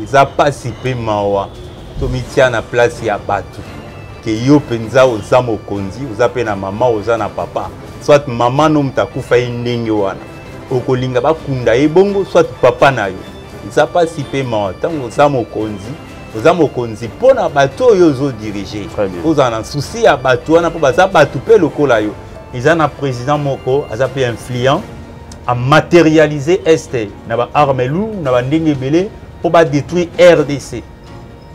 Eza pasi pe mawa, tomitia na place ya bato ke yo mpenza oza mokonzi, oza mpe na mama, oza na papa, soit mama no moto akufa ye ndenge wana, okolinga bakunda ye bongo, soit papa na yo. Eza pasi mpe mawa ntango oza mokonzi, oza mokonzi mpo na bato oyo ozodirige, ozala na susi ya bato wana mpo baza bato mpe lokola yo. Eza na président moko aza mpe influent, amaterialize este na ba arme lourd na bandenge ebele mpo badétruire RDC.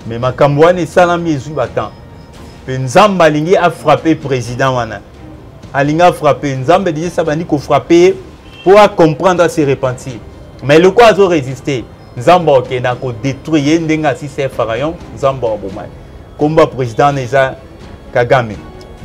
Mais makambo wana esalami, ezwi batemps, mpe Nzambe alingi afrappe président wana, alingi afrappe. Nzambe deja esi abandi kofrappe ye mpo acomprendre, ase repentir, mais lokola azo résister, Nzambe akokende akodétruire ye ndenge asisa ye Pharaon. Nzambe akoboma ye. Kombo ya président wana eza Kagame.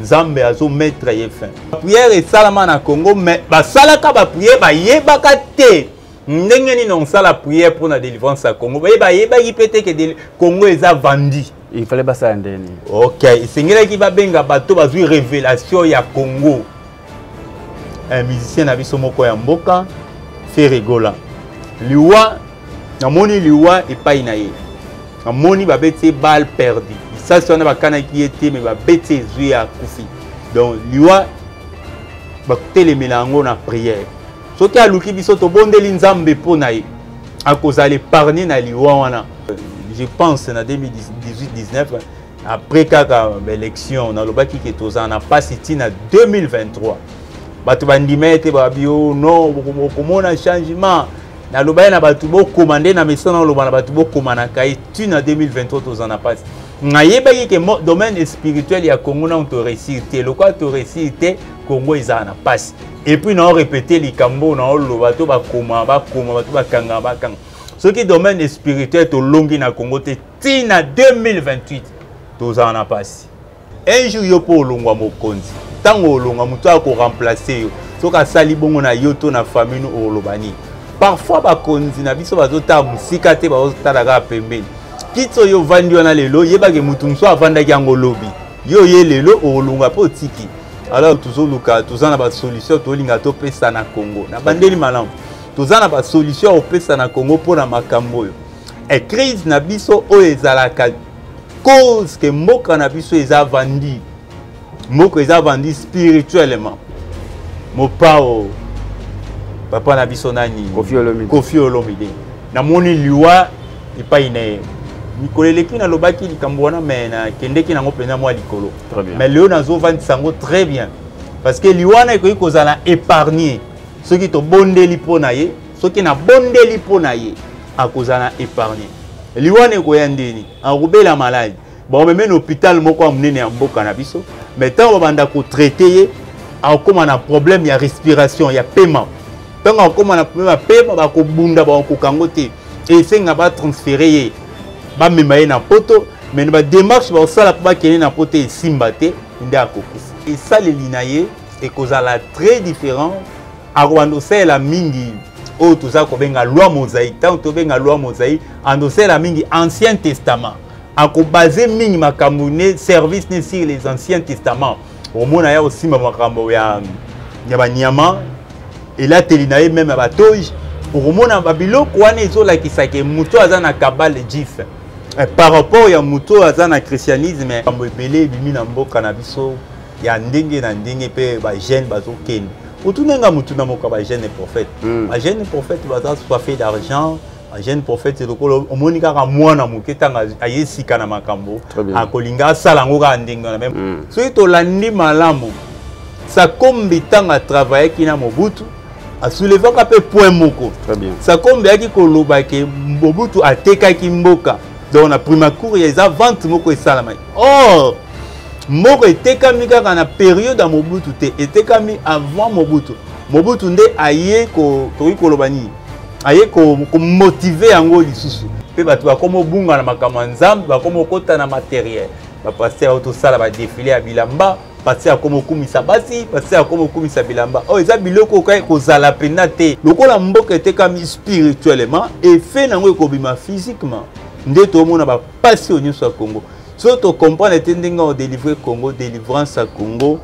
Nzambe azomettre ye fin. Prière esalama na Congo, mais basalaka baprière, bayebaka te ndenge nini osala prière mpo na délivrance ya Congo. Bayebaki mpe te ke Congo eza vandi. Il fallait basala ndeni? Ok, esengelaki babenga bato bazwi révélation ya Congo. Un musicien na biso moko ya mboka, Ferre Gola, liwa namoni, liwa epai na ye namoni, babeti ye balle perdue. Lisasi wana bakanaki ye te, me babeti, ezwi, ye akufi. Donc liwa batelemela yango na prière. Soki aluki biso, tobondeli Nzambe mpo na ye, akozala épargne na liwa wana. Je pense na 2018 19, après kaka baélection, nalobaki ke tozala na mpasi ntina 2023. Bato bandima ete babi o non, okomona changement. Nalobaki na bato bokoma nde na mesana, oloba na bato bokoma na kai ntina 2023 tozala na mpasi. Nayebaki ke domaine spirituel ya Congo nano toréussir te. Lokola toréussir te, Congo ezala na mpasi. Et puis nao répété likambo naoloba to bakoma, bakoma bato bakanga, bakanga. Soki domaine spirituel tolongi na Congo te, ntina 2028 tozala na mpasi. Un jour yo mpo olongwa mokonzi, ntango olongwa, moto akoremplace yo, soki asali bongo na yo to na famille no, oloba nini? Parfois bakonzi na biso bazotala mosika te, bazotala kaka pembeni. Kiti oyo ovandi wana lelo, yebake motu mosusu avandaki yango lobi. Yo ye lelo olongwa mpo otiki. Alors tozoluka, toza na basolution tolinga topesa na Congo. Na bandeli malamu, toza na basolution ya kopesa na Congo mpo na makambo oyo e crise na biso oyo ezalaka cause ke mboka na biso eza vandi, mboka eza vandi spirituellement. Mopao, papa na biso nani? Koffi Olomide. Koffi Olomide, namoni liwa epai na ye. Mikolo eleki nalobaki likambo wana, me nakendeki nango mpenza mwa likolo, mais lelo nazovandisa yango très bien, parce que liwa wana ekoki kozala épargne soki tobondeli mpo na ye. Soki nabondeli mpo na ye, akozala épargne. Liwa wana ekoya ndeni? Akobela maladi, bakomeme na hôpital moko ya monene ya mboka na biso, mais ntango babanda kotraite ye, akokóma na problème ya respiration, ya pema. Ntango akokóma na problème ya pema, bakobunda, bakokoka yango te, esenga batransfere ye, bamema ye na Poto. Mais na badémarche bakosala mpo bakende na Poto, esimba te, nde akokufa. Esaleli na ye ekozala très différent. Akobanda osalela mingi oyo toza kobenga loi mosaïque. Ntango tobenga loi mosaïque, ando osalela mingi Ancien Testament, akobase mingi makambo ne service ne sur les Anciens Testaments. Omona ya kosimba makambo ya banyama, elateli na ye meme ya batoge, okomona babiloko wana ezolakisa ke moto aza na kabale juif par rapport ya moto oyo aza na christianisme. Makambo ebele ebimi na mboka na biso ya ndenge na ndenge, mpe bajeune bazokende. Otunenga motu na moko ya bajeune prophète. Bajeune prophète baza soife d'argent. Bajeune prophète, lokola omoni kaka mwana moke, ntango aye sika na makambo, akolinga asala yango kaka ndenge wana. Soki tolandi malamu, Sakombi ntango atravaillaki na Mobutu, asoulevaka mpe point moko. Sakombi ayaki koloba ke Mobutu atekaki mboka. Donc na primacour ya eza vente moko esalamaki. Or mboka etekami kaka na periode ya Mobutu te, etekami avant Mobutu. Mobutu nde aye, tokoki koloba nini, aye komotive yango lisusu, mpe bato bakoma obunga na makambo ya Nzambe, bakoma okota na materiel. Bapaster tosala badefile ya bilamba, pasteur akoma okumisa basi, pasteur akoma okumisa bilamba. Oyo eza biloko oyo kozala mpenza te. Lokola mboka etekami spirituellement, effet nango ekobima physiquement. Nde tomona bapasi oyo nyonso ya Congo. Soki tocomprendre te ndenge odelivre Congo, délivrance ya Congo.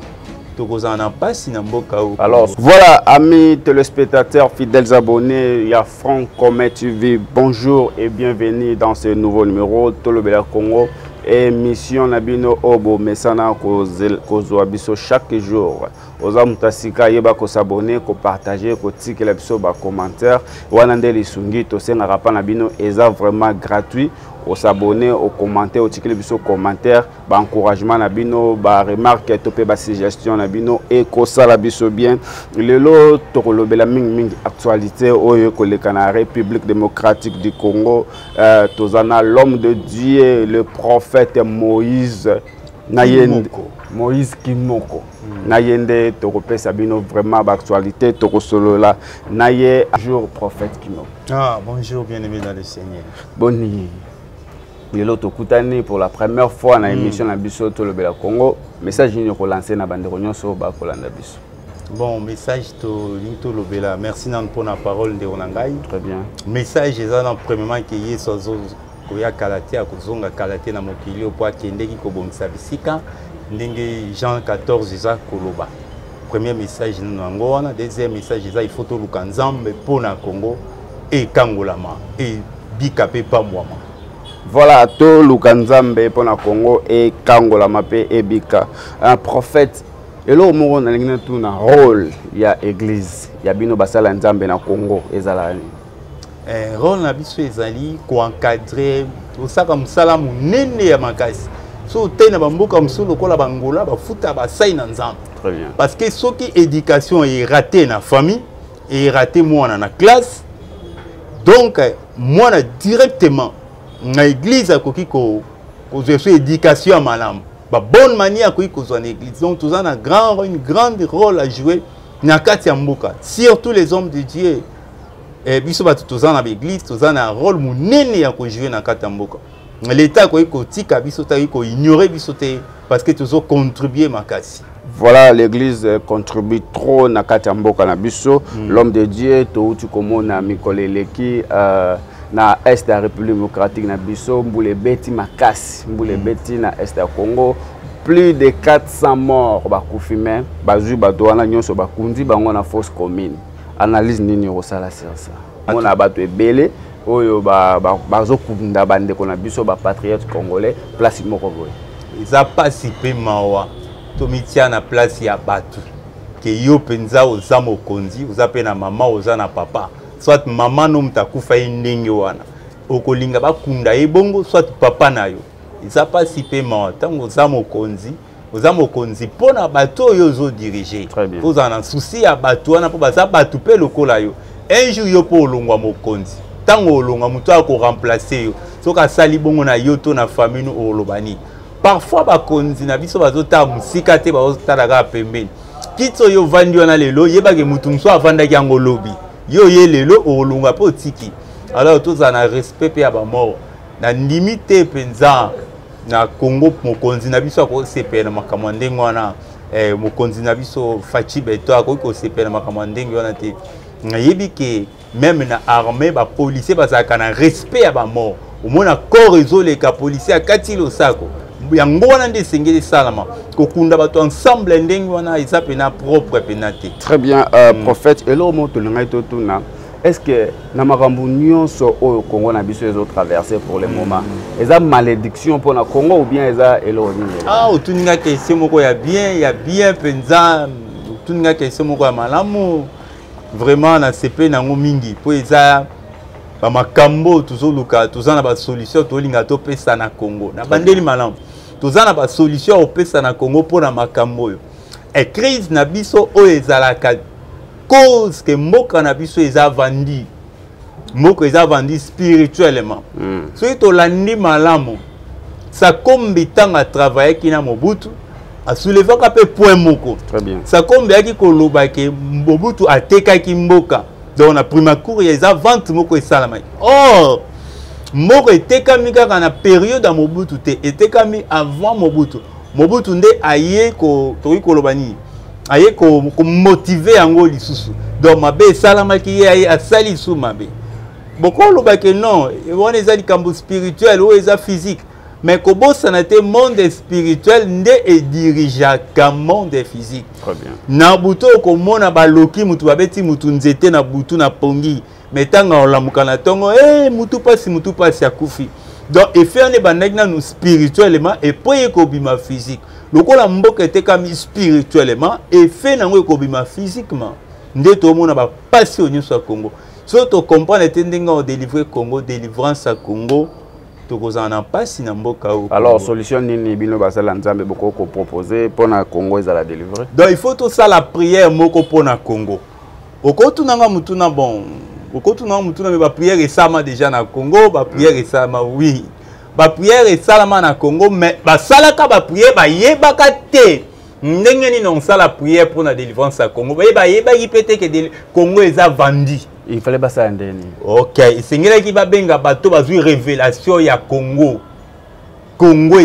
Tokozala na mpasi na mboka oyo. Alors voilà, amis téléspectateurs, fidèles abonnés ya Franc Commun TV, bonjour et bienvenue dans ce nouveau numéro Tolobela Congo, émission na bino oyo bomesana kozwa biso chaque jour. Oza moto ya sika, yeba kos'abonner, kopartager, kotikela biso bacommentaire. Wana nde lisungi tosengaka mpa na bino, eza vraiment gratuit. Os'abonner, ocommenter, otikeli biso commentaire, baencouragement na bino, baremarque to mpe basuggestion na bino ekosala biso bien. Lelo tokolobela mingimingi actualité oyo ekoleka na République démocratique du Congo. Toza na l'homme de Dieu, le prophète Moïse na ye, Moïse Kimoko. Na ye nde tokopesa bino vraiment baactualité, tokosolola na ye. Bonjour, prophète Kimoko. Ah, bonjour, bien-aimé dans le Seigneur. Boni, lelo tokutani pour la première fois na émission na biso Tolobela Congo. Message nini okolancer na bandeko nyonso bakolanda biso? Bon, message tolingi tolobela, merci nanu mpona parole, ndeko na ngai. Très bien. Message eza na premièrement ke Yesu azokoya kala te, akozonga kala te na mokili oyo, mpo akendeki kobongisa bisika, ndenge Jean 14 eza koloba. Premier message nano yango wana. Deuxième message eza, il faut toluka Nzambe mpo na Congo ekangolama, ebika mpe pambwama. Voilà, toluka Nzambe mpona Congo ekangolama mpe ebika. Un prophète, eloko moko nalingi natuna: rôle ya église ya bino basala Nzambe na Congo ezalaka nini? Rôle na biso ezali koencadrer. Tosaka mosala monene ya makasi. So otei na bamboka mosusu lokola Bangola, bafuta basai na Nzambe. Très bien. Parce que soki éducation eraté na famille, eraté mwana na classe, donc mwana directement na église akoki kozwa so éducation ya malamu, babonne manière akoki kozwa na église. Donc toza na une grande rôle à jouer na kati ya mboka, surtout les hommes de Dieu. Biso bato toza na baéglise, toza na rôle monene ya kojouer na kati ya mboka. L'État akoki kotika biso te, akoki koignorer biso te, parce que tozocontribuer makasi. Voilà, l'église contribue trop na kati ya mboka na biso. L'homme de Dieu, touti komona mikolo eleki na est ya République démocratique na biso, mbula ebeti makasi, mbula ebeti na est ya Congo, plus de 400 morts bakufi. Me bazwi bato wana nyonso, bakundi bango na fosse commune. Analyse nini okosala sur ça? Mona bato ebele oyo bazokunda bandeko na biso bapatriote congolais place moko boye. Eza mpasi mpe mawa. Tomitia na place ya bato ke yo mpenza oza mokonzi, oza mpe na mama, oza na papa, soit mama no moto akufa ye ndenge wana, okolinga bakunda ye bongo, soit papa na yo? Eza mpasi mpe mawa. Ntango oza mokonzi, oza mokonzi mpo na bato oyo ozodiriger. Ozala na souci ya bato wana, mpo baza bato mpe lokola yo. Un jour yo mpo olongwa mokonzi, ntango olongwa, moto akoremplacer yo, soki asali bongo na yo to na famille no, oloba nini? Parfois bakonzi na biso bazotala mosika te, bazotala kaka pembeni. Kiti oyo ovandi wana lelo, yebake motu mosusu avandaki yango lobi. Yo ye lelo olongwa mpe otiki. Alors tozala na respect mpe ya bamort. Nandimi te mpenza na Congo mokonzi na biso akosepela na makambo ya ndenge wana. Mokonzi na biso Fatshi Béton akoki kosepela na makambo ya ndenge wana te. Nayebi ke même na armée, bapolicier bazalaka na respect ya bamort. Omona corps ezoleka, policier akati losako. Yango wana nde esengeli esalama. Kokunda bato ensemble ndenge wana eza mpena propre mpena te. Très bien, prophète, eloko moko tolingai totuna: est ce que na makambo nyonso oyo Congo na biso ezotraverser pour le moment, eza malédiction mpona Congo ou bien eza eloko nini? Ah, otuninga question moko ya bien, ya bien mpenza. Otuninga question moko ya malamu vraiment, nasepeli nango mingi, mpo eza bamakambo tozoluka. Toza na basolution tolinga topesa na Congo. Na bandeli malamu, toza na basolution ya kopesa na Congo mpona makambo oyo. E crise na biso oyo ezalaka cause ke mboka na biso eza vandi, mboka eza vandi spirituellement. Soki tolandi malamu, Sakombi ntango atravaillaki na Mobutu, asoulevaka mpe point moko. Sakombi ayaki koloba ke Mobutu atekaki mboka. Donc na primacour eza vente moko esalamaki. Or mboka etekami kaka na période ya Mobutu te, etekami avant Mobutu. Mobutu nde aye, tokoki koloba nini, aye komotiver yango lisusu. Donc mabe esalamaki, ye aye asali lisusu mabe. Bokoloba ke non, wana eza likambo spirituel, oyo eza physique. Mais kobosana te, monde spirituel nde edirigeaka monde physique. Très bien. Na butu okomona baloki mutu, babeti mutu nzete na butu na pongi, mais ntango olamuka na ntongo, e mutu pasi, mutu pasi, akufi. Donc effet wana ebandaki nanu spirituellement, epo ekobima physique. Lokola mboka etekami spirituellement, effet nango ekobima physiquement. Nde tomona bapasi oyo nyonso ya Congo. Soki tocomprendre te ndenge odélivre Congo, délivrance ya Congo, tokozala na mpasi na mboka oyo. Alors, solution nini bino basala Nzambe bokoki kopropose mpona Congo ezala délivré? Donc il faut tosala prière moko mpona Congo. Okotunanga mutuna, bon, okotunanga mutuna, mais baprière esalama déjà na Congo. Baprière esalama, oui, baprière esalama na Congo, mais basalaka baprière, bayebaka te ndenge nini osala prière mpona délivrance ya Congo. Bayebaki mpe te ke Congo eza vendu. Il fallait basala ndeni? Ok, esengelaki babenga bato bazwi révélation ya Congo. Congo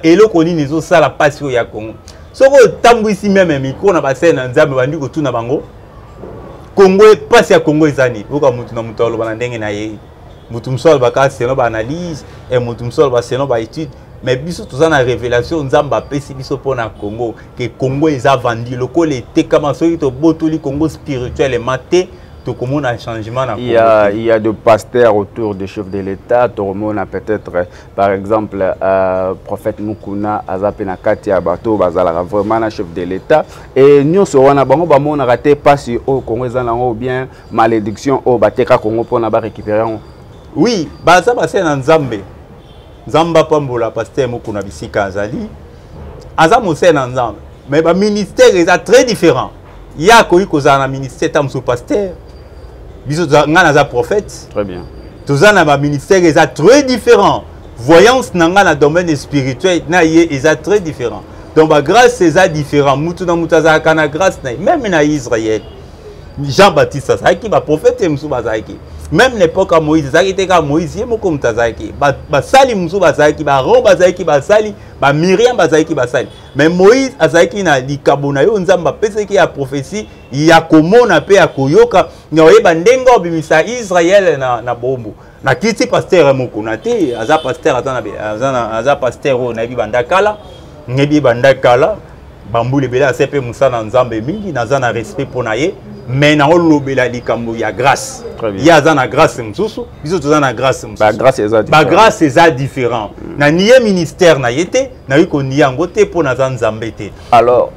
eloko nini ezosala mpasi oyo ya Congo? Soki otambwisi même micro na basele na Nzambe, bandi kotuna bango Congo, mpasi ya Congo eza nini, oyoka mutu na moto aloba na ndenge na ye. Motu mosusu alobaka selon baanalyse, e motu mosusu aloba selon baétude. Mais biso toza na révélation Nzambe apesi biso mpona Congo, ke Congo eza vendu. Lokola etekama, soki tobotoli Congo spirituellement te, tokomona changement na Il y a de pasteurs autour du chef de l'État. Tokomona peut-être, par exemple, prophète Mukuna aza pe na kati ya bato bazalaka vraiment na chef de l'État. Et nyonso wana, bango bamonaka te pasi oyo Congo eza nango, ou bien malédiction oyo bateka Congo mpona barécupérer yango? Oui, baza basali na Nzambe. Nzambe apambola pasteur Mukuna bisika azali. Aza mosali na Nzambe, mais baministère eza très différent. Ye akoki kozala na ministère ta mosusu pasteur, biso ngai naza prophète. Très bien. Toza na baministère eza très différent. Voyance na ngai na domaine spirituel na ye eza très différent. Donc bagrâce eza différent. Mutu na mutu azalaka na grâce na ye. Même na Israël, Jean Baptiste azalaki, baprophète mosusu bazalaki. Même l'époque ya Moïse, ezalaki te kaka Moïse ye moko moto azalaki. Basali mosusu bazalaki, baAron bazalaki basali, baMiriam bazalaki basali. Mais Moïse azalaki na likabo na yo Nzambe apesaki ya prophétie, ya komona mpe ya koyoka, na oyeba ndenge obimisa Israele na bombo. Nakiti pasteur Mokuna te, aza pasteur, aza pasteur oyo nayebi banda kala, nayebi banda kala, bambula ebele. Ase mpe mosala na Nzambe mingi, naza na respect mpo na ye. Mais naolobela likambo ya grâce. Ye aza na grâce mosusu, biso toza na grâce mosusu. Bagrâce eza différent. Na nie ministère na ye te, nayoki konie yango te mpo naza Nzambe te. Alors,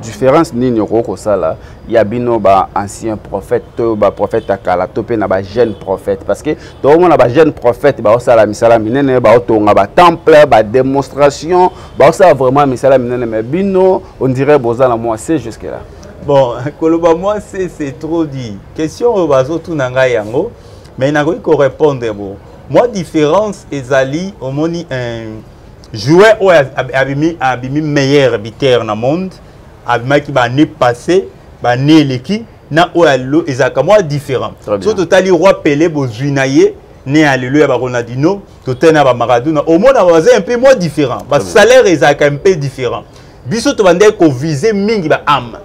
différence nini okoki kosala ya bino baancien prophète to baprophète ya kala to mpe na bajeune prophète? Parce que tokomona bajeune prophète baosala misala minene, baotonga batemple, badémonstration, baosala vraiment misala minene, mais bino, on dirait boza na mwa se jusque là. Bon, koloba mwa se, c'est trop dit. Question oyo bazotuna ngai yango, mais nakoki korépondre. Bo mwa différence ezali, omoni un joueur oyo abimi meilleur buteur na monde, abimaki baannée passé, baannée eleki, na oyo ya lelo ezalaka mwa différent. So totali roi Pele, bozwi na ye ne ya lelo ya baRonaldinho, totali na baMaradona, omona baza un peu mwa différent, basalaire ezalaka un peu différent. Biso tobandaki koviser mingi baâme,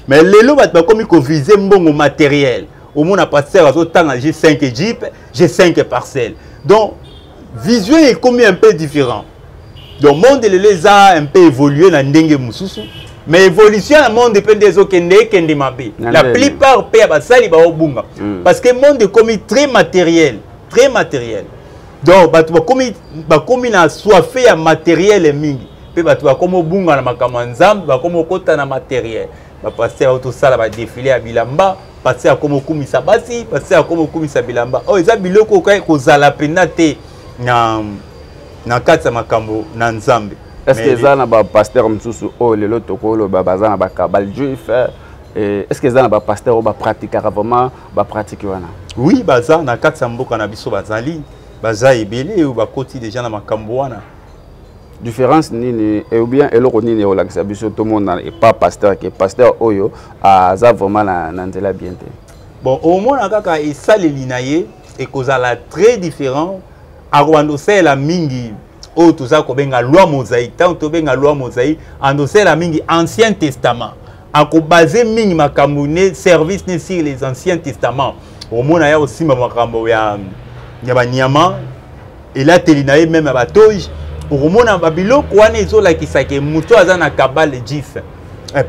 mais lelo bato bakomi koviser mbongo matériel. Omona pasteur azotanga G5 jeep, G5 parcelle. Donc vision ekomi un peu différent. Donc monde lelo eza un peu évolué na ndenge mosusu, mais évolution ya monde mpe nde ezokende, ekende mabe. La plupart mpe ya basali baobunga, parce que monde ekomi très matériel, très matériel. Donc bato bakomi na soif ya matériel mingi, mpe bato bakomi obunga na makambo ya Nzambe, bakomi okota na matériel. Bapasteur oyo tosala badéfilé ya bilamba, pasteur akomi okumisa basi, pasteur akomi okumisa bilamba. Oyo eza biloko okai kozala mpenza te na kati ya makambo na Nzambe. Est ce que eza na bapasteur mosusu oyo lelo tokoloba baza na bakabbale juif? Est ce que eza na bapasteur oyo bapratikaka vraiment bapratique wana? Oui, baza na kati ya mboka na biso, bazali, baza ebele oyo bakoti déjà na makambo wana. Différence nini ou bien eloko nini olakisa biso tomona epa pasteur ke pasteur oyo aza vraiment na nzela bien te? Bon, omona kaka esaleli na ye ekozala très différent. Akobanda osalela mingi oyo toza kobenga loi mosaïque. Ntango tobenga loi mosaïque, ando osalela mingi Ancien Testament, akobase mingi makambo ne service ne sur les Anciens Testaments. Omona ya kosimba makambo ya banyama. Elateli na ye meme ya batoge, okomona babiloko wana ezolakisa ke moto aza na kabale juif,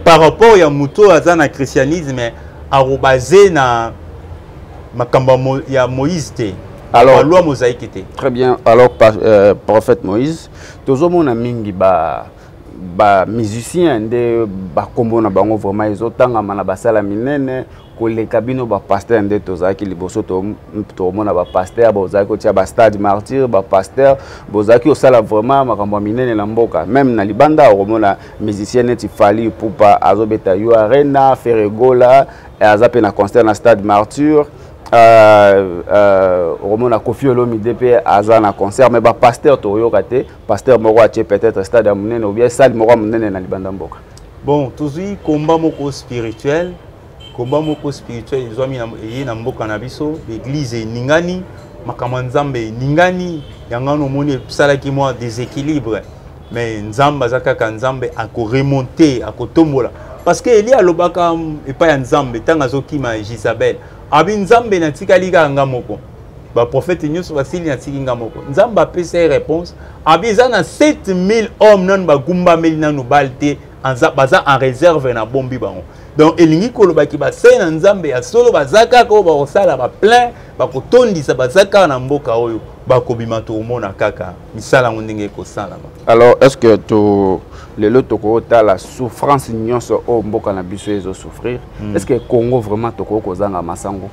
par rapport ya moto aza na christianisme, akobase na makambo ya Moïse te. Alors, loi mosaïque te. Très bien. Alors, prophète Moïse, tozomona mingi ba musicien nde bakombo na bango vraiment ezotangama na basala minene koleka bino bapasteur. Nde tozalaki liboso, tomona bapasteur bozalaki kotia bastade Martyr, bapasteur bozalaki kosala vraiment makambo ya minene na mboka. Même na libanda, okomona musicien neti Fally Ipupa azobeta U Arena, Ferre Gola aza mpe na concert na stade Martyr, okomona Koffi Olomide mpe aza na concert. Mais bapasteur, toyoka te pasteur moko atie peut-être stade ya monene ou bien salle moko ya monene na libanda mboka. Bon, tozwi combat moko spirituel. Combat moko spirituel ezwami eye na mboka na biso. Église eningani, makambo ya Nzambe eningani. Yango wana omoni esalaki mwa déséquilibre, mais Nzambe aza kaka Nzambe, akoremonte, akotombola, parce que Eli alobaka epai ya Nzambe ntango azokima Jizabel, abi: "Nzambe, natikali kaka nga moko, baprofete nyonso basili, natiki nga moko." Nzambe apesa ye réponse, abi eza na 7000 hommes nanu bagumbameli nanu Baal te, baza en réserve, na bombi bango. Donc elingi kolobaki basali na Nzambe ya solo baza kaka, oyo bakosala baplein, bakotondisa, baza kaka na mboka oyo. Bakobima, tokomona kaka misala yango ndenge ekosalama. Alors, est ce que to lelo tokotala souffrance nyonso oyo mboka na biso ezosouffrir, est ce que Congo vraiment tokoki kozanga masango?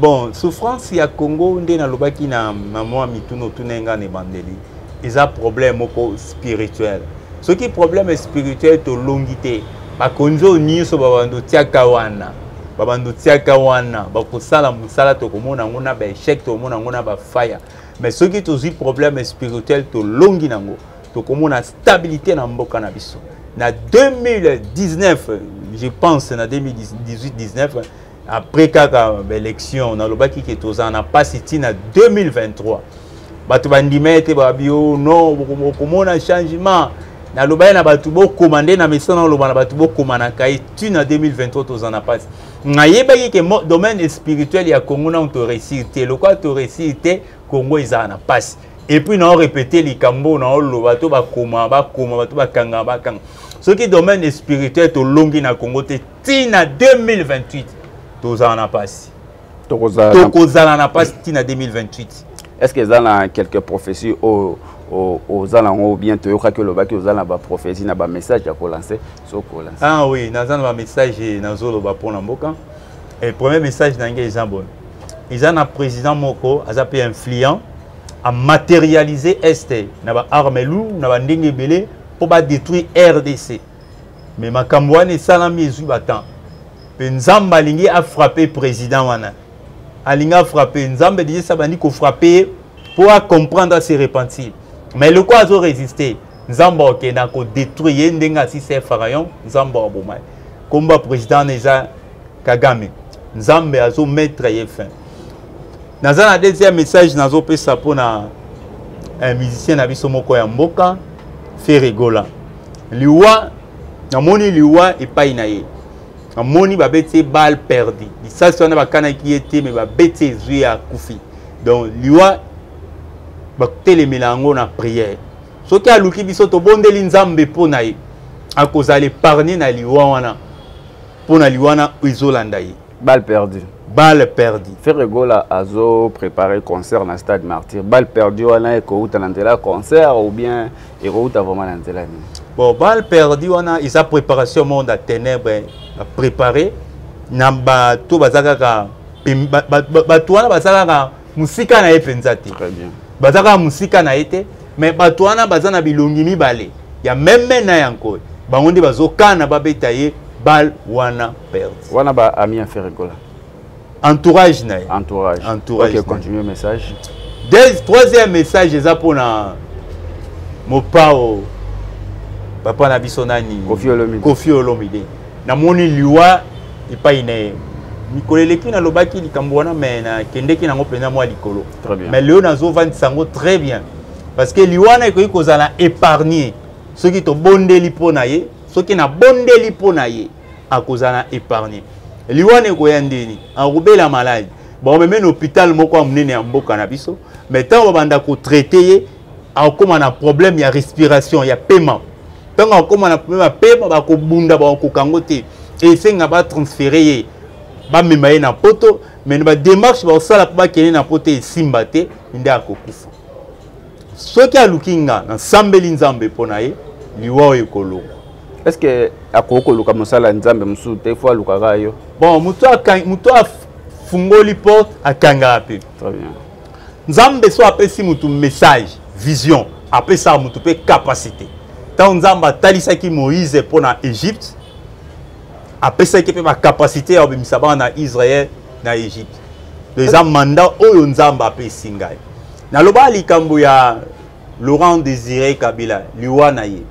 Bon, souffrance ya Congo, nde nalobaki na mwa mituna otuna nga na ebandeli, eza problème moko spirituel. Soki problème spirituel tolongi te, bakonzi oyo nyonso babando tiaka wana, babando tiaka wana, bakosala mosala, tokomona yango na baéchec, tokomona yango na bafaya. Mais soki tozwi problème spirituel, tolongi nango, tokomona stabilité na mboka na biso. Na 2019, je pense na 2018 19, après kaka baélection, nalobaki ke tozala na mpasi ntina 2023. Bato bandima ete babi o non, okomona changement. Nalobaki na bato bokoma nde na mesana, oloba na bato bokoma na kai ntina 2023 tozala na mpasi. Nayebaki ke domaine spirituel ya Congo nano toréussir te. Lokola toréussir te, Congo ezala na mpasi. Et puis naorépéter likambo naoloba to bakoma, bakoma bato bakanga, bakanga. Soki domaine spirituel tolongi na Congo te, ntina 2028 tozala na mpasi, tokozala na mpasi ntina 2028. Est ce que eza na quelques prophéties oyo oza nango, ou bien toyokaki olobaki oza na baprophétie na bamessage ya kolancer? So kolancer. Ah oui, naza na bamessage nazoloba mpona mboka. Et premier message na ngai eza boye: eza na président moko aza mpe influent, amatérialiser este na baarme lourd na bandenge ebele mpo badétruire RDC. Mais makambo wana esalami, ezwi batemps, mpe Nzambe alingi afrappe président wana, alingi afrappe. Nzambe déjà sa bandi kofrappe ye mpo acomprendre, ase repentir. Mais loko azorésister, Nzambe akokende akodétruire ye ndenge asisa ye Pharaon. Nzambe akoboma ye. Kombo ya président wana eza Kagame. Nzambe azomettre ye fin. Naza na deuxième message nazopesa mpona un musicien na biso moko ya mboka, Ferre Gola. Liwa, namoni liwa epai na ye. Namoni babeti ye balle perdue. Lisasi wana bakanaki ye te, me babeti, ezwi ye, akufi. Donc liwa, batelemela yango na prière. Soki aluki biso, tobondeli Nzambe mpo na ye, akozala épargne na liwa wana, mpo na liwa wana ezolanda ye. Balle perdue. Balle perdue. Ferre Gola azo préparer concert na stade Martyr. Balle perdue wana ekouta na nzela concert ou bien ekouta vraiment na nzela nini? Bon, balle perdue wana eza préparation monde ya ténèbre bapréparé na bato baza kaka, bato wana baza kaka mosika na ye mpenza te, baza kaka mosika na ye te. Mais bato wana baza na bilongi mibale ya meme na ya nkoi. Bango nde bazokana babeta ye balle wana perdue. Wana ba ami ya Ferre Gola? Entourage na ye. Entourage. Entourage. Ok, continue message. Troisième message eza mpona Mopao, papa na biso nani? Koffi Olomide. Koffi Olomide. Namoni liwa epai na ye. Mikolo eleki nalobaki likambo wana, me nakendeki nango mpenza mwa likolo. Mais lelo nazovandisa yango très bien, parce que liwa wana ekoki kozala épargne soki tobondeli mpo na ye. Soki nabondeli mpo na ye, akozala épargne. Liwa wana ekoya ndeni? Akobela maladi. Baomeme na hôpital moko ya monene ya mboka na biso, mais ntango babanda kotraite ye, akokóma na problème ya respiration, ya pema. Ntango akokóma na problème ya pema, bakobunda, bakokoka yango te, esenga batransfere ye, bamema ye na Poto. Mais na badémarche bakosala mpo bakende na Poto, esimba te, nde akokufa. Soki aluki nga, nasambeli Nzambe mpo na ye, liwa oyo ekolongwa. Est ce que akoki koluka mosala ya Nzambe mosusu te? Fo alukaka yo. Bon, moto afungoli porte, akangaka mpe. Très bien. Nzambe so apesi motu message, vision, apesaka motu mpe capacité. Ntango Nzambe atalisaki Moïse mpo na Égypte, apesaki mpe bacapacité ya kobimisa bana na Israel na Égypte. Donc eza mandat oyo Nzambe apesi ngai. Naloba likambo ya Laurent Désiré Kabila, liwa na ye,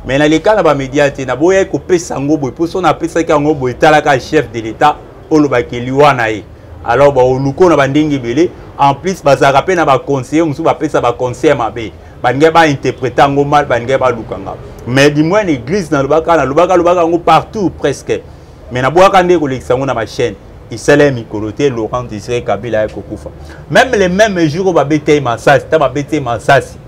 mais naleka na bamédia te, naboyaki kopesa yango boye, mpo so napesaki yango boye, etalaka chef de l'État, olobaki liwa na ye, alors baoluko na bandenge ebele. En plus bazalaka mpe na baconseiller mosusu, bapesa baconseil mabe, balingai bainterprete yango mal, balingai baluka nga. Mais du moins na église nalobaka, nalobaka, lobaka yango partout presque, mais nabwaka nde kolekisa yango na bachaîne. Esala ya mikolo te, Laurent Désiré Kabila ya kokufa, même le même jour oyo babeta ye masasi, ta babeta ye masasi,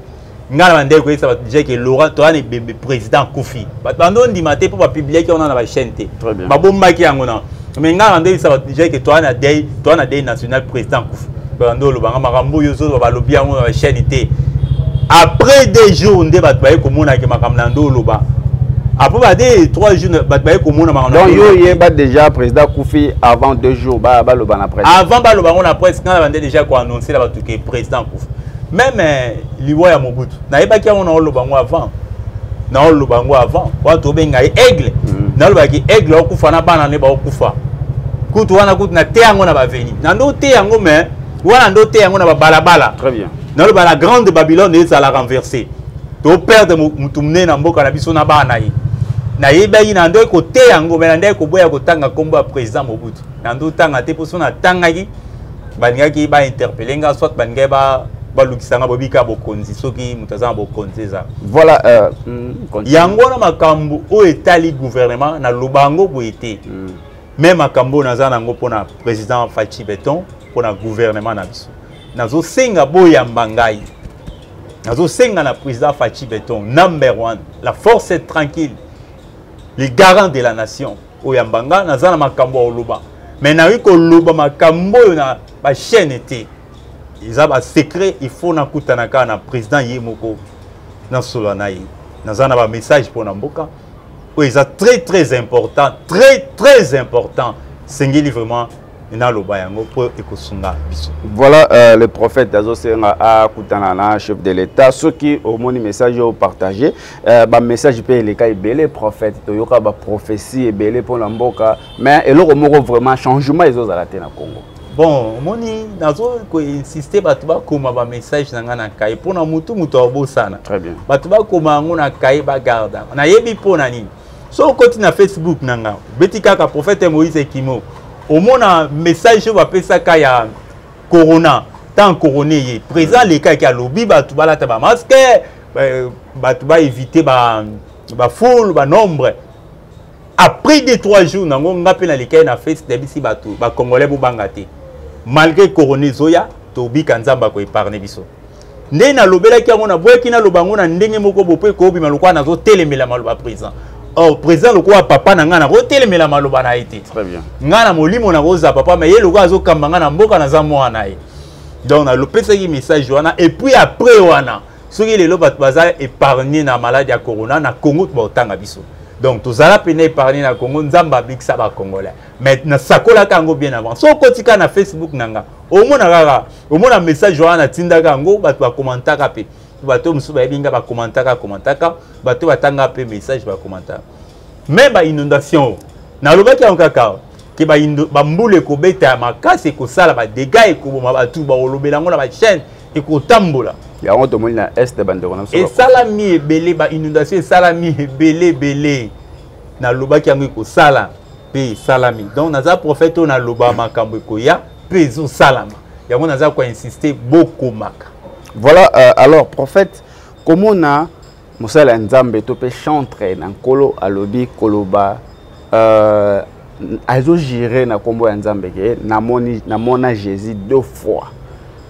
ngai na bandeko koyebisa bato déjà ke Laurent, toza na ebembe, président akufi. Bato bando ndima te mpo bapubliaki yango na bachaîne te, babombaki yango na. Mais ngai na bando yebisa bato déjà ke toza na deuil, toza na deuil national, président akufi. Bando olobanga makambo oyo ozoloba, balobi yango na bachaîne te. Après 2 jours nde bato baye komonake makambo na ndo oloba. Après ba 2, 3 jours, bato baye komona makambo. Donc yo oyeba déjà président akufi avant 2 jours baloba na presse? Avant baloba yango na presse, ngai na bande déjà koannonce na bato ke président akufi. Même liwa ya Mobutu, nayebaki yango, naoloba yango avant, naoloba yango avant. Wana tobenga ye Aigle. Nalobaki Aigle akokufa na bana nde bakokufa. Kutu wana kutu na te yango na baveni na ndo te yango, mais wana ndo te yango na babalabala. Très bien. Naloba la grande Babylone ezala renversé, toperdre mutu monene na mboka na biso na bana na ye. Nayebaki na ndo kote yango, mais na ndaki koboya kotanga nkombo ya président Mobutu. Na ndo tanga te, mpo so natangaki, balingaki bainterpele nga, soit balingaki balukisa nga bobika bokonzi. Soki moto aza na bokonzi, eza Voilà, yango wana makambo oyo etali gouvernement, naloba yango boye te. Mais makambo oyo naza nango mpona président Fatshi Béton, mpona gouvernement na biso, nazosenga boyamba ngai. Nazosenga na président Fatshi Béton, number one, la force est tranquille, le garant de la nation, oyamba nga. Naza na makambo ya koloba, mais nayoki koloba makambo oyo na bachaîne te, eza basecret. Il faut nakutana kaka na président ye moko, nasolola na ye. Naza na bamessage mpo na mboka oyo eza très très important, très très important. Sengeli vraiment naloba yango mpo ekosunga biso. Voilà, le prophète azosenga akutana na chef de l'État. Soki omoni message oyo, partage. Bamessage mpe eleka ebele, prophète. Toyoka baprophétie ebele mpona mboka, mais eloko moko vraiment changement ezozala te na Congo. Bon, omoni, nazo koinsiste, bato bakoma bamessage na ngai na kaye, mpona mutu abosana. Très bien. Bato bakoma yango na kaye, bagarda. Nayebi mpo na nini. So okoti na Facebook na nga, obeti kaka prophète Moïse Ekimo, omona message oyo bapesaka ya corona. Tant corona ye, président alekaki, alobi bato balata bamasque, bato baévite bafoule, banombre. Après 2, 3 jours nango, nga mpe nalekaki na face, nayebisi bato bacongolais: bobanga te, malgré corona ezoya, tobika, Nzambe akoépargne biso. Nde nalobelaki yango, naboyaki naloba yango na ndenge moko bo mpo ekobima lokola nazotelemela maloba président. Or président lokola papa na ngai, nakotelemela maloba na ye te. Très bien. Ngai na molimo nakozala papa, mais ye lokola azokamba ngai na mboka, naza mwana na ye. Donc nalopesaki message wana. Et puis après wana, soki lelo bato baza épargne na maladie ya corona na Congo, baotanga biso. Donc tozala pene épargne na Congo, Nzambe abikisa bacongolais. Mais nasakolaka yango bien avant. So okoti kaka na Facebook na nga, omona kaka, omona message wana natindaka yango, bato bakomantaka mpe. Bato mosusu bayebi nga, bakomantaka, komantaka. Bato batanga mpe message, bakomantaka. Mais bainondation, nalobaki yango kaka ke bambula ekobeta ya makasi, ekosala badégâts, ekoboma bato, bakolobela yango na bachaîne, ekotambola. Yango tomoni na Est, bandeko na biso. Esalami ebele, bainondation esalami ebele ebele. Nalobaki yango ekosala, mpe esalami. Donc naza prophète oyo naloba makambo ekoya mpe ezosalama. Yango naza koinsiste, bokomaka. Voilà, alors prophète, komona mosala ya Nzambe to mpe chantre na Nkolo alobi koloba Azogire na nkombo ya Nzambe ke namoni, namona Jésus deux fois.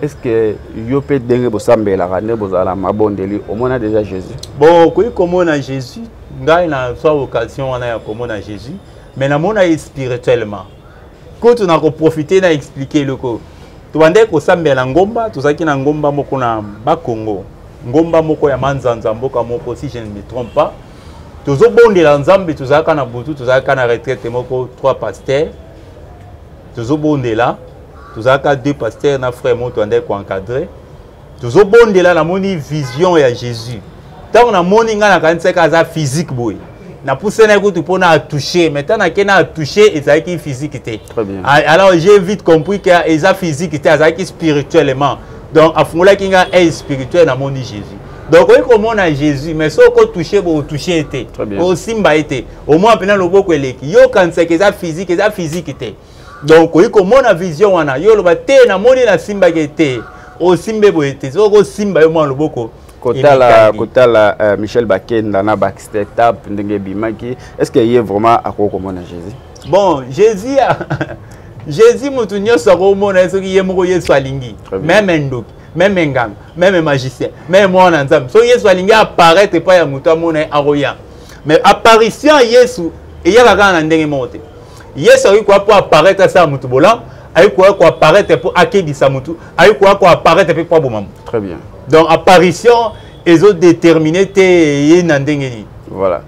Est ce que yo mpe, ndenge bosambelaka, nde bozala mabondeli, omona déjà Jésus? Bon, okoki komona Jésus. Ngai nazwa occasion wana ya komona Jésus, mais namona ye spirituellement. Kutu na koprofite na expliquer eloko. Tobandaki kosambela na ngomba, tozalaki na ngomba moko na Bakongo, ngomba moko ya Manzanza, mboka moko, si je ne me trompe pas. Tozobondela Nzambe, tozalaka na butu, tozalaka na retraite moko, trois pasteurs, tozobondela. Tozalaka deux pasteurs na frère moko toandaki koencadre. Tozobondela, namoni vision ya Jésus. Ntango namoni, ngai nakanisaki aza physique boye, napusana kutu mpona atouche, mais ntango nake na atouche, ezalaki physique te. Alors j'ai vite compris que eza physique te, azalaki spirituellement. Donc afungolaki nga œil spirituel, namoni Jésus. Donc okoki komona Jésus, mais soki okotouche bo otouche te, osimba ye te, omona mpena loboko eleki, yo okanisaki eza physique, eza physique te. Donc okoki komona vision wana, yo oloba te namoni, nasimbaki te, osimbe boye te. Soki okosimba yo mwana loboko. Kotala Michel Bakenda na backstep ndenge ebimaki, est ce que ye vraiment akoki komona Jésus? Bon, Jésus, motu nyonso akomona ye soki ye moko Yesu alingi. Même ndoki, même nganga, même magicien, même mwana Nzambe, soki Yesu alingi apparaître epai ya motu, amona ye, akoya. Mais apparition ya Yesu eyaka kaka na ndenge moko te. Yesu akoki koya mpo apparaître asala motu bolamu, akoki koya koapparaître mpo akebisa motu, akoki koya koapparaître mpe mpo aboma motu. Très bien. Donc apparition ezodétermine te ye na ndenge nini. Voilà.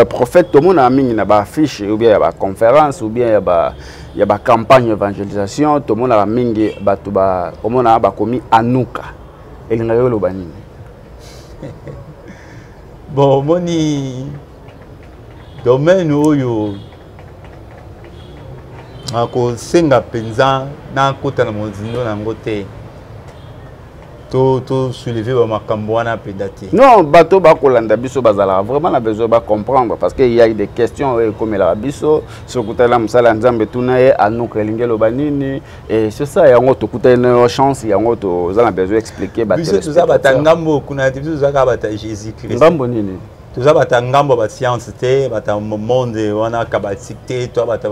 Prophète, tomona mingi na baaffiche ou bien ya baconférence ou bien ya bacampagne évangélisation, tomonaka mingi bato ba omonaka bakomi anuka. Elingaki oloba nini? Bon, omoni domaine oyo, nakosenga mpenza nakota na mozindo na yango te, to soulever bamakambo wana mpenza te. Non, bato bakolanda biso bazalaka vraiment na besoin bacomprendre, parce que il y a des questions oyo ekomelaka biso. Soki okutali na mosala ya Nzambe, tuna ye anuka elingi eloba nini. Et c'est ça yango tokutali na yo, chance yango toza na besoin expliquer. Biso toza bata ngambo kuna te, biso toza kaka bata Jésus Christ. Ngambo nini? Toza bata ngambo ya bascience te, bata monde wana kabbalistique te, to bata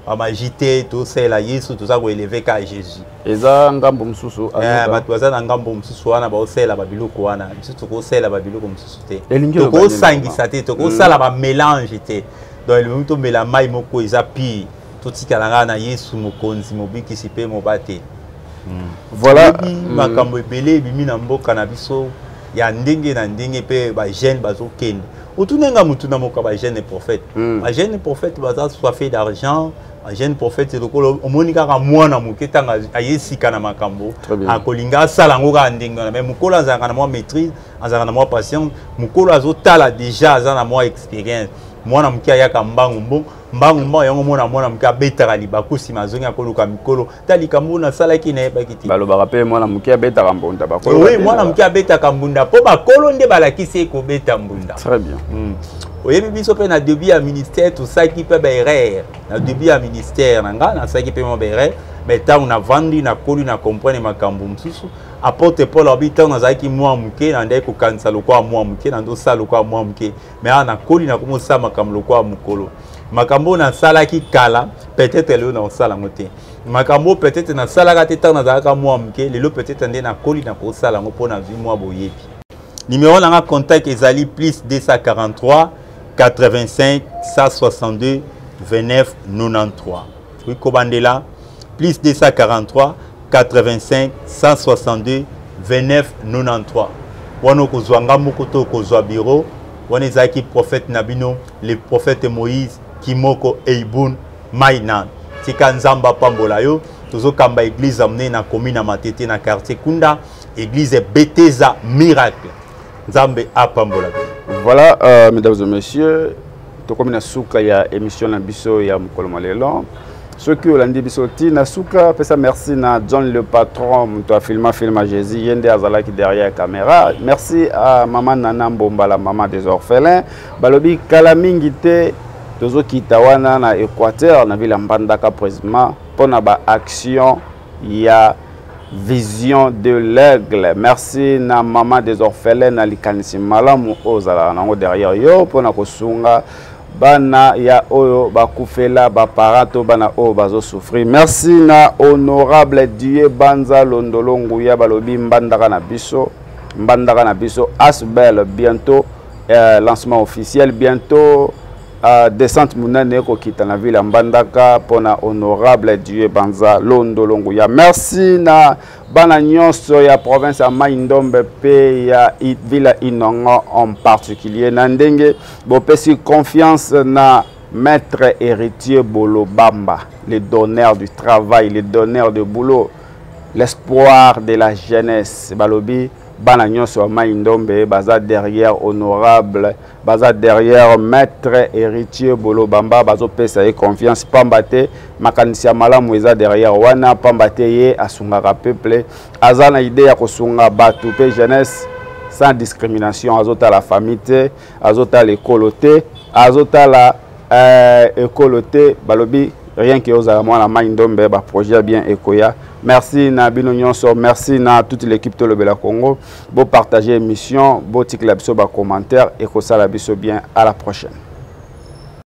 bamagie te. Tosalela Yesu, toza koélever ka Jésus. Eza ngambo mosusu. Bato baza na ngambo mosusu wana, baosalela babiloko wana. Biso tokosalela babiloko mosusu te, tokosangisa te, tokosala bamélange te. Donc elobi tomela mai moko eza pire, totikala ngai na Yesu mokonzi, mobikisi mpe mobateli. Voilà. Makambo ebele ebimi na mboka na biso ya ndenge na ndenge, mpe bajeune bazokende. Otunenga motu na moko ya bajeune prophète. Bajeune prophète baza assoiffé d'argent. Bajeune prophète, lokola omoni kaka mwana moke, ntango aye sika na makambo, akolinga asala yango kaka ndenge wana. Mais mokolo azalaka na mwa maîtrise, azalaka na mwa patience. Mokolo azotala déjà, aza na mwa expérience. Mwana moke ayaka mbangu mbo mbangu mbangu. Yango mona mwana moke abetaka libaku, nsima azongi akoluka mikolo ta likambo nasalaki, nayebaki te. Balobaka mpe mwana moke abetaka mbunda. Oui, mwana moke abetaka mbunda mpo bakolo nde balakisi ye kobeta mbunda. Très bien. Oyebi, biso mpe na début ya ministère tosalaki mpe baerreur. Na début ya ministère na nga, nasalaki mpe mwa baerreur, mais ntango navandi, nakoli, na comprendre makambo mosusu. Apôtre Paul alobi: ntango nazalaki mwa moke, nandaki kokanisa lokola mwa moke, nandosala lokola mwa moke, mais awa nakoli, nakomi osala makambo lokola mokolo. Makambo oyo nasalaki kala, peut-être lelo nakosala yango te. Makambo oyo peut-être nasalaka te ntango nazalaka mwa moke, lelo peut-être nde nakoli, nakosala yango mpo nazwi mwa boyebi. Numéro na nga contact ezali plus 243 85 162 29 93. Tokoki kobandela: plus 243 85 162 29 93. Wana okozwa nga moko to okozwa bureau. Wana ezalaki prophète na bino, le prophète Moïse Kimoko Eibun Mainan. Tika Nzambe apambola yo. Tozokamba église ya monene na commune ya Matete, na quartier Kunda, église Beteza Miracle. Nzambe apambola bino. Voilà, mesdames et messieurs, tokomi na suka ya émission na biso ya mokolo mwa lelo. Soki olandi biso ti na suka, pesa merci na John le patron, moto afilma filma Jésus, ye nde azalaki derrière caméra. Merci à mama Nana Mbomba, la maman des orphelins. Balobi kala mingi te tozokita wana na Équateur, na ville ya Mbandaka précisément, mpona baaction ya Vision de l'Aigle. Merci na maman des orphelins na likanisi malamu oyo ozalaka nango derrière yo mpona kosunga. Bana ya oyo bakufela ba parents to bana oyo bazo souffrir. Merci na honorable Dieu Banza Londolo Nguya balobi mbandaka na biso, mbandaka na biso Asbel bientôt lancement officiel bientôt descente monene ekokita na ville ya Mbandaka mpona honorable Dieu Banza Londolo Nguya. Merci na bana nyonso ya province ya Mai Ndombe pe ya ville ya Inongo en particulier na ndenge bopesi confiance na maître héritier Bolobamba, le donneur du travail, le donneur de boulot, l'espoir de la jeunesse. Balobi bana nyonso ya Mai Ndombe baza derrière honorable, baza derrière maître héritier Bolobamba, bazopesa ye confiance pamba te makanisi ya malamu eza derrière wana, pamba te ye asungaka peuple, aza na idée ya kosunga bato pe jeunesse sans discrimination, azotala famille te, azotala ekolo te, azotala ekolo te. Balobi rien que ozala mwana Mai Ndombe, ba projet bien ekoya. Merci na bino nyonso, merci na toute l'équipe Tolobela Congo. Bo partager émission, bo tikela biso ba commentaire ekosala biso bien. À la prochaine.